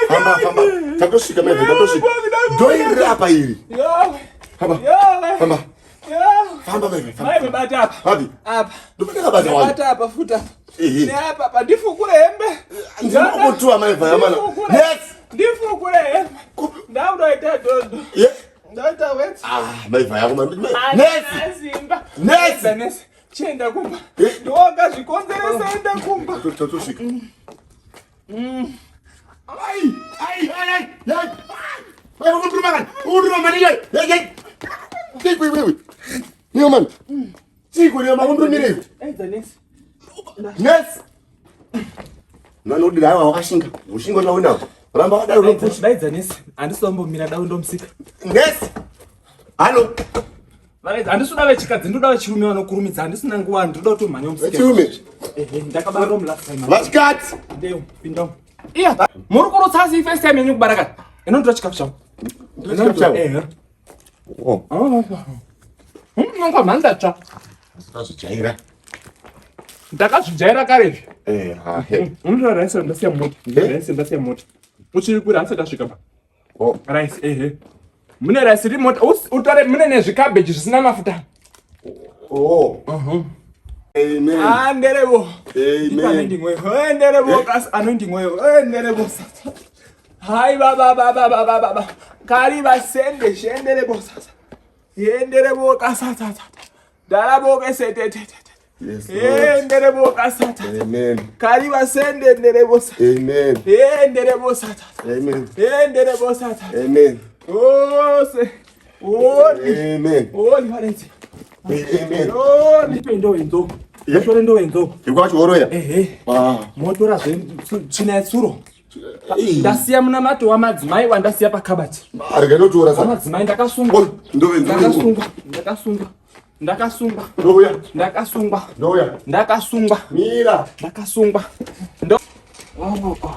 Famba, famba. Tatosvika mai, tatosvika. Ndoiri apa iri. Famba. Famba. Famba mai, famba. Mai bata apa. Papi. Apa. Ndopandakabata wani. Bata apa futa. Ehe. Neapa apa ndifukure hembe. Ndinokutua mai vaya mana. Ndifukure. Ndifukure hembe. Ndakutoita dhondo. Yeah. Ndaita wet. Ah, mai vaya kuma. Nesi. Simba. Nesi. Nesi. Chienda kumba. Eh. Ndowakazvikonzeresa enda kumba. Tatosvika. Ai, ai, ai, ai. Ai. Mai ukunduruma kani. Ukunduruma mani yai. Yai yai. Chiko iwewe. Niyo man. Chiko niyo makundurumire iwe. Edza nesi. Nesi. Nanodira aiwa wakashinga. Ushinga unawo. Ramba wakadaro unopushi. Daidza nesi. Handisi kumbomira dau ndomusika. Nesi. Halo. Varaidza handisi kuda vechikadzi ndoda vechirume vanokurumidza handisina nguva ndinoda kutomhanya musika. Vechirume. Ehe ndakabarwa mu last time. Vachikadzi. Ndeyo pinda. Iya, muri kurutsa asi first time yenyu kubara kani. Inonditora chikafu changu. Chikafu changu? Ehe. Oh. Nonga mhanda tsva. Ndazvijaira. Ndakazvijaira kare izvi. Eh, ha. he. Unotora rice ndasiya mota. Eh? Rice ndasiya mota. Uchiri kuri handisati ndasvika pa. Oh. Rice ehe. Mune rice riri mota. Utore mune nezvikabheji zvisina mafuta. Oh. Amen. Ah, nderevo. Amen. Anointing oil. Eh, nderevo kasi anointing oil. Eh, nderevo. Hai baba baba baba baba. Kari basende shenderebo sasa. Yenderebo kasata. Darabo kesete tete. Yes. Lord. Yenderebo kasata. Amen. Kari basende nderebo sasa. Amen. Yenderebo sata. Amen. Yenderebo sata. Amen. Ose. Oli. Amen. Oli valete. Amen. Oli. Ndo enzo. Yeah. Tore ndo enzo. Ikwachoroya. Ehe. Ah. Motora zve tsvina yetsuro. Ei. Ndasiya munamato wamadzimai wandasiya pakabati. Arega ndotora saka. Wamadzimai ndakasungwa. Oi, ndove ndove. Ndakasungwa. Ndakasungwa. Ndakasungwa. Ndouya. Ndakasungwa. Ndouya. Ndakasungwa. Mira. Ndakasungwa. Ndo Oh, oh.